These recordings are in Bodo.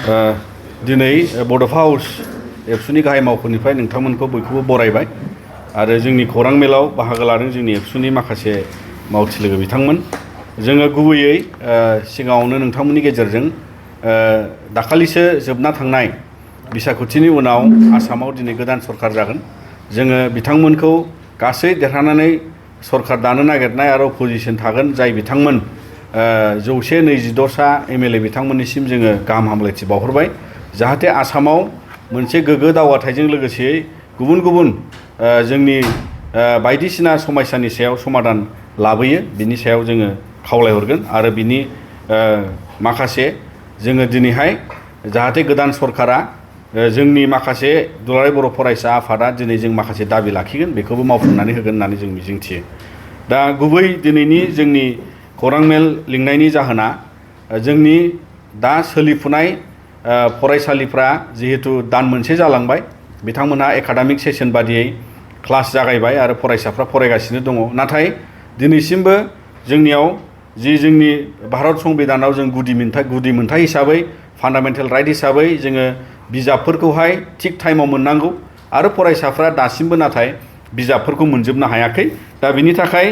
दिनै बड'फा हाउस एबसुनि गाहाय मावख'निफ्राय नोंथांमोनखौ बयखौबो बरायबाय आरो जोंनि खौरां मेलाव बाहागो लादों जोंनि एबसुनि माखासे मावथि लोगो बिथांमोन। जोङो गुबैयै सिगाङावनो नोंथांमोननि गेजेरजों दाखालिसो जोबना थांनाय बिसायख'थिनि उनाव आसामाव दिनै गोदान सरखार जागोन। जोङो बिथांमोनखौ गासै देरहानानै सरखार दानो नागिरनाय आरो अपोजिसन थागोन जाय बिथांमोन 126सा एमएलए बिथांमोननिसिम जोङो गाहाम हामलायथि बावहरबाय जाहाथे आसामाव मोनसे गोग्गो दावगाथायजों लोगोसे गुबुन गुबुन जोंनि बायदिसिना समस्यानि सायाव समाधान लाबोयो बिनि सायाव जोङो खावलायहरगोन आरो बिनि माखासे जोङो दिनैहाय जाहाथे गोदान सरकारा जोंनि माखासे दुलाराय बर' फरायसा आफादा दिनै जों माखासे दाबि लाखिगोन बेखौबो मावफुंनानै होगोन होननानै जों मिजिंथियो। दा गुबै दिनैनि जोंनि खौरां मेल लिंनायनि जाहोना जोंनि दा सोलिफुनाय फरायसालिफ्रा जिहेतु दान मोनसे जालांबाय बिथांमोनहा एकाडेमिक सेसन बादियै क्लास जागायबाय आरो फरायसाफ्रा फरायगासिनो दङ। नाथाय दिनैसिमबो जोंनियाव जोंनि भारत संबिधानाव जों गुदि मोनथाय हिसाबै फान्डामेन्टेल राइट हिसाबै जोङो बिजाबफोरखौहाय थिग टाइमाव मोननांगौ आरो फरायसाफ्रा दासिमबो नाथाय बिजाबफोरखौ मोनजोबनो हायाखै। दा बिनि थाखाय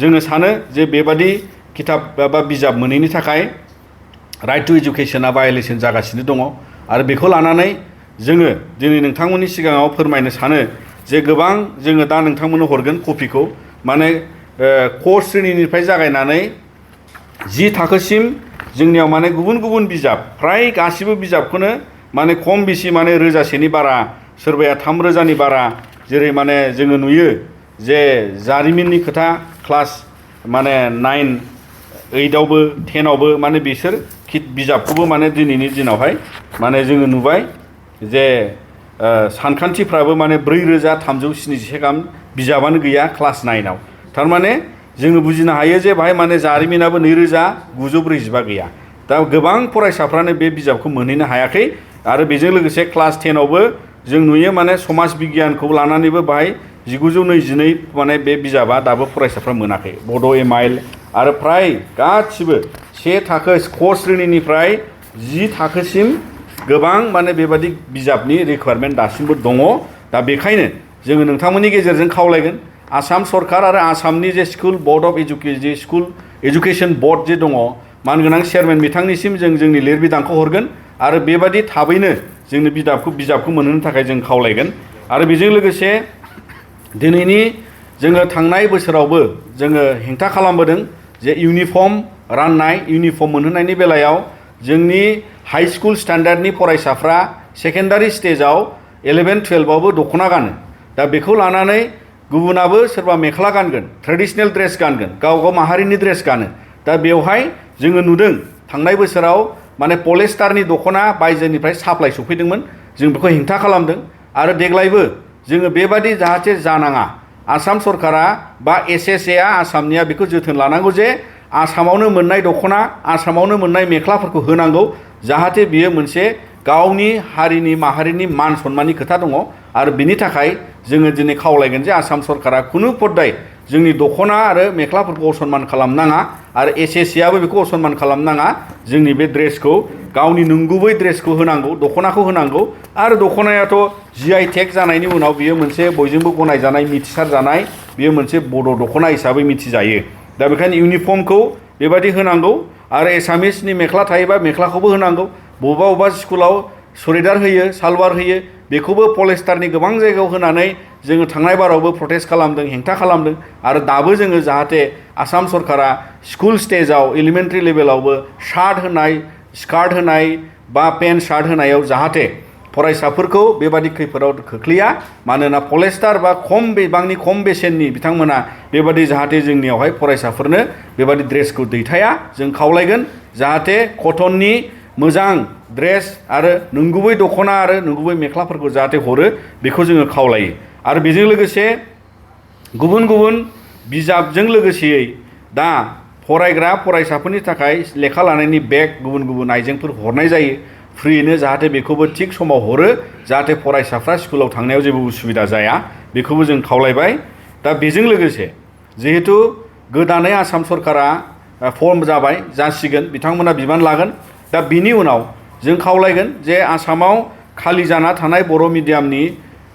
जोङो सानो जे बेबादि किताब बा बिजाब मोनैनि थाखाय राइट टु एजुकेशना भायलेसन जागासिनो दङ आरो बेखौ लानानै जोङो दिनै नोंथांमोननि सिगाङाव फोरमायनो सानो जे गोबां जोङो दा नोंथांमोननो हरगोन कपिखौ माने क श्रेणीनिफ्राय जागायनानै 10 थाखोसिम जोंनियाव माने गुबुन गुबुन बिजाब फ्राय गासिबो बिजाबखौनो माने खम बेसि माने 1000नि बारा सोरबाया 3000नि बारा जेरै माने जोङो नुयो जे जारिमिननि खोथा क्लास माने 9, 8आवबो 10आवबो माने बिसोर बिजाबखौबो माने दिनैनि दिनावहाय माने जोङो नुबाय जे सानखान्थिफ्राबो माने 4377 गाहाम बिजाबानो गैया क्लास 9आव। थारमाने जोङो बुजिनो हायो जे बाहाय माने जारिमिनाबो 2945 गैया। दा गोबां फरायसाफ्रानो बे बिजाबखौ मोनहैनो हायाखै आरो बेजों लोगोसे क्लास 10आवबो जों नुयो माने समाज बिगियानखौ लानानैबो बाहाय 1922 माने बे बिजाबा दाबो फरायसाफ्रा मोनाखै। बड' एमाइल आरो फ्राय गासिबो 1 थाखो क श्रेणीनिफ्राय 10 थाखोसिम गोबां माने बेबादि बिजाबनि रिक्वायरमेन्ट दासिमबो दङ। दा बेखायनो जोङो नोंथांमोननि गेजेरजों खावलायगोन आसाम सरकार आरो आसामनि जे school board of school education board जे दङ मानगोनां चेयारमेन बिथांनिसिम जों जोंनि लिरबिदांखौ हरगोन आरो बेबादि थाबैनो जोंनो बिजाबखौ मोनहोनो थाखाय जों खावलायगोन। आरो बेजों लोगोसे दिनैनि जोङो थांनाय बोसोरावबो जोङो हेंथा खालामबोदों जे इउनिफर्म राननाय इउनिफर्म मोनहोनायनि बेलायाव जोंनि हाई स्कुल स्टैंडार्डनि फरायसाफ्रा सेकेन्डारि स्टेजाव 11, 12आवबो दख'ना गानो। दा बेखौ लानानै गुबुनाबो सोरबा मेख्ला गानगोन ट्रेडिशनेल ड्रेस गानगोन गाव माहारिनि ड्रेस गानो। दा बेवहाय जोङो नुदों थांनाय बोसोराव माने पलिस्टारनि दख'ना बायजोनिफ्राय साप्लाइ सफैदोंमोन जों बेखौ हेंथा खालामदों आरो देग्लायबो जोङो बेबादि जाहाथे जानाङा आसाम सरकारा बा एसएसएआ आसामनिया बेखौ जोथोन लानांगौ जे आसामावनो मोननाय दख'ना आसामावनो मोननाय मेख्लाफोरखौ होनांगौ जाहाथे बियो मोनसे गावनि हारिनि माहारिनि मान सन्माननि खोथा दङ। आरो बिनि थाखाय जोङो दिनै खावलायगोन जे आसाम सरकारा खुनु पद्दाय जोंनि दख'ना आरो मेख्लाफोरखौ असनमान खालामनाङा आरो एसएसएआबो बेखौ असनमान खालामनाङा जोंनि बे ड्रेसखौ गावनि नंगुबै ड्रेसखौ होनांगौ दख'नाखौ होनांगौ। आरो दख'नायाथ' GI टेग जानायनि उनाव बियो मोनसे बयजोंबो गनायजानाय मिथिसार जानाय बियो मोनसे बड' दख'ना हिसाबै मिथिजायो। दा बेखायनो इउनिफर्मखौ बेबादि होनांगौ आरो एसामिसनि मेख्ला थायोबा मेख्लाखौबो होनांगौ। बबेबा स्कुलाव सुरिदार होयो सालवार होयो बेखौबो पलिस्टारनि गोबां जायगायाव होनानै जोङो थांनाय बारावबो प्रटेस्ट खालामदों हेंथा खालामदों आरो दाबो जोङो जाहाथे आसाम सरकारा स्कुल स्टेजाव एलिमेन्टारि लेभेलावबो शार्ट होनाय स्कार्ट होनाय बा पेन्ट शार्ट होनायाव जाहाथे फरायसाफोरखौ बेबादि खैफोदाव खोख्लैया मानोना पलिस्टार बा खम बेसेननि बिथांमोना बेबादि जाहाथे जोंनियावहाय फरायसाफोरनो बेबादि ड्रेसखौ दैथाया जों खावलायगोन जाहाथे कटननि मोजां ड्रेस आरो नंगुबै दख'ना आरो नंगुबै मेख्लाफोरखौ जाहाथे हरो बेखौ जोङो खावलायो। आरो बेजों लोगोसे गुबुन गुबुन बिजाबजों लोगोसेयै दा फरायग्रा फरायसाफोरनि थाखाय लेखा लानायनि बेग गुबुन गुबुन आइजेंफोर हरनाय जायो फ्रियैनो जाहाथे बेखौबो थिग समाव हरो जाहाथे फरायसाफ्रा स्कुलाव थांनायाव जेबो उसुबिदा जाया बेखौबो जों खावलायबाय। दा बेजों लोगोसे जिहेतु गोदानै आसाम सरकारा फर्म जासिगोन बिथांमोना बिबान लागोन। दा बिनि उनाव जों खावलायगोन जे आसामाव खालि जाना थानाय बर' मिडियामनि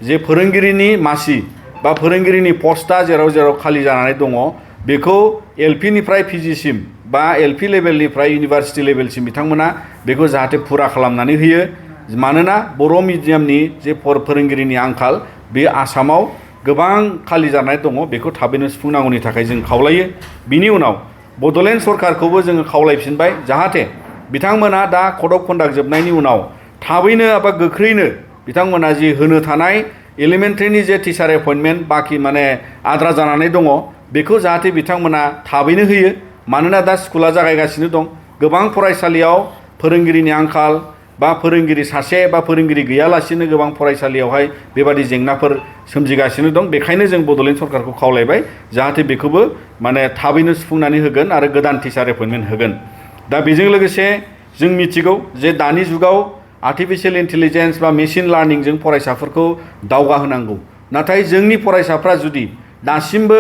जे फोरोंगिरिनि मासि बा फोरोंगिरिनि पस्टआ जेराव जेराव खालि जानानै दङ बेखौ एलपि निफ्राय पिजिसिम बा एलपि लेभेलनिफ्राय इउनिभार्सिटि लेभेलसिम बिथांमोना बेखौ जाहाथे फुरा खालामनानै होयो मानोना बर' मिडियामनि जे फोरोंगिरिनि आंखाल बे आसामाव गोबां खालि जानाय दङ बेखौ थाबैनो सुफुंनांगौनि थाखाय जों खावलायो। बिनि उनाव बड'लेण्ड सरकारखौबो जोङो खावलायफिनबाय जाहाथे बिथांमोना दा कड अफ कन्डाक्ट जोबनायनि उनाव थाबैनो एबा गोख्रैनो बिथांमोना जि होनो थानाय एलिमेन्टारिनि जे टिचार एपइन्टमेन्ट बाखि माने आद्रा जानानै दङ बेखौ जाहाथे बिथांमोना थाबैनो होयो मानोना दा स्कुला जागायगासिनो दं गोबां फरायसालियाव फोरोंगिरिनि आंखाल बा फोरोंगिरि सासे बा फोरोंगिरि गैयालासिनो गोबां फरायसालियावहाय बेबादि जेंनाफोर सोमजिगासिनो दं बेखायनो जों बड'लेण्ड सरकारखौ खावलायबाय जाहाथे बेखौबो माने थाबैनो सुफुंनानै होगोन आरो गोदान टिचार एपइन्टमेन्ट होगोन। दा बेजों लोगोसे जों मिथिगौ जे दानि जुगाव आर्टिफिशियेल इन्टेलिजेन्स बा मेसिन लार्निंजों फरायसाफोरखौ दावगाहोनांगौ नाथाय जोंनि फरायसाफ्रा जुदि दासिमबो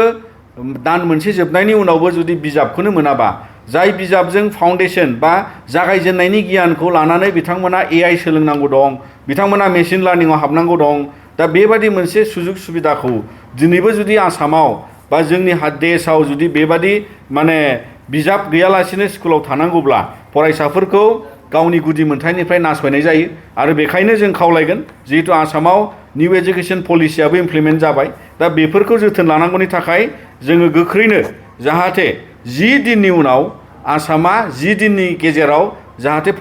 दान मोनसे जोबनायनि उनावबो जुदि बिजाबखौनो मोनाबा जाय बिजाबजों फाउन्डेसन बा जागायजेननायनि गियानखौ लानानै बिथांमोना एआइ सोलोंनांगौ दं बिथांमोना मेसिन लार्निंआव हाबनांगौ दं दा बेबादि मोनसे सुजुग सुबिदाखौ दिनैबो जुदि आसामाव बा जोंनि देशआव जुदि बेबादि माने बिजाब गैयालासिनो स्कुलाव थानांगौब्ला फरायसाफोरखौ गावनि गुदि मोनथायनिफ्राय नासयनाय जायो आरो बेखायनो जों खावलायगोन जिहेतु आसामाव निउ एजुकेशन पलिसियाबो इमप्लिमेन्ट जाबाय दा बेफोरखौ जोथोन लानांगौनि थाखाय जोङो गोख्रैनो जाहाथे 10 दिननि उनाव आसामा 10 दिननि गेजेराव जाहाथे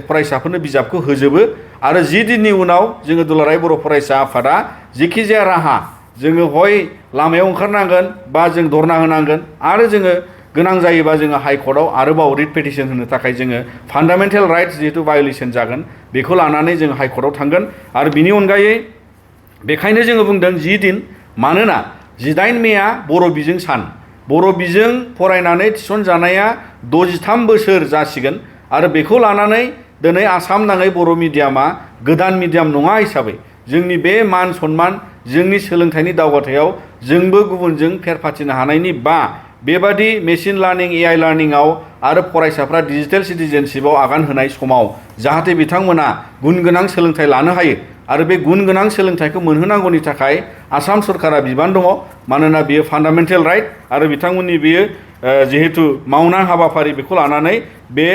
फरायसाफोरनो बिजाबखौ होजोबो आरो 10 दिननि उनाव जोङो दुलाराय बर' फरायसा आफादा जेखिजाया राहा जोङो हय लामायाव ओंखारनांगोन बा जों धरना होनांगोन आरो जोङो गोनां जायोबा जोङो हाइकर्टआव आरोबाव रिट पिटिशन होनो थाखाय जोङो फान्डामेन्टेल राइट्स जिहेतु भायलेसन जागोन बेखौ लानानै जों हाइकर्टआव थांगोन आरो बिनि अनगायै बेखायनो जोङो बुंदों 10 दिन मानोना 18 मेआ बर' बिजों सान बर' बिजों फरायनानै थिसनजानाया 63 बोसोर जासिगोन आरो बेखौ लानानै दिनै आसाम नाङै बर' मिडियामा गोदान मिडियाम नङा हिसाबै जोंनि बे मान सन्मान जोंनि सोलोंथाइनि दावगाथायाव जोंबो गुबुनजों फेर फाथिनो हानायनि बा बेबादि मेसिन लार्निं एआइ लार्निंआव आरो फरायसाफ्रा डिजिटेल सिटिजेनशिपआव आगान होनाय समाव जाहाथे बिथांमोना गुन गोनां सोलोंथाइ लानो हायो आरो बे गुन गोनां सोलोंथाइखौ मोनहोनांगौनि थाखाय आसाम सरकारा बिबान दङ मानोना बेयो फान्डामेन्टेल राइट आरो बिथांमोननि बेयो जिहेतु मावनां हाबाफारि बेखौ लानानै बे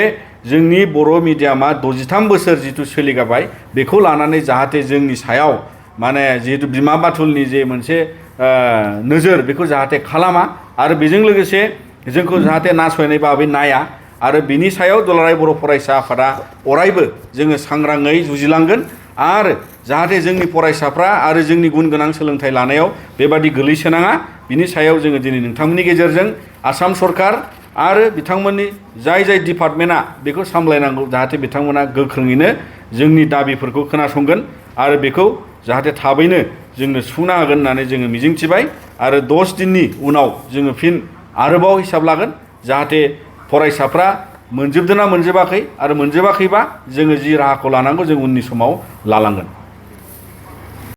जोंनि बर' मिडियामा 63 बोसोर जिथु सोलिगाबाय बेखौ लानानै जाहाथे जोंनि सायाव माने जिहेतु बिमा बाथुलनि जे मोनसे नोजोर बेखौ जाहाथे खालामा आरो बेजों लोगोसे जोंखौ जाहाथे नासयनाय बाबै नाया आरो बिनि सायाव दुलाराय बर' फरायसा आफादा अरायबो जोङो सांग्राङै जुजिलांगोन आरो जाहाथे जोंनि फरायसाफ्रा आरो जोंनि गुन गोनां सोलोंथाइ लानायाव बेबादि गोलैसोनाङा बिनि सायाव जोङो दिनै नोंथांमोननि गेजेरजों आसाम सरकार आरो बिथांमोननि जाय डिपार्टमेन्टआ बेखौ सामलायनांगौ जाहाथे बिथांमोना गोख्रोङैनो जोंनि दाबिफोरखौ खोनासंगोन आरो बेखौ जाहाथे थाबैनो जोंनो सुफुंना होगोन होननानै जोङो मिजिंथिबाय आरो 10 दिननि उनाव जोङो फिन आरोबाव हिसाब लागोन जाहाथे फरायसाफ्रा मोनजोबदोंना मोनजोबाखै आरो मोनजोबाखैबा जोङो जि राहाखौ लानांगौ जों उननि समाव लालांगोन।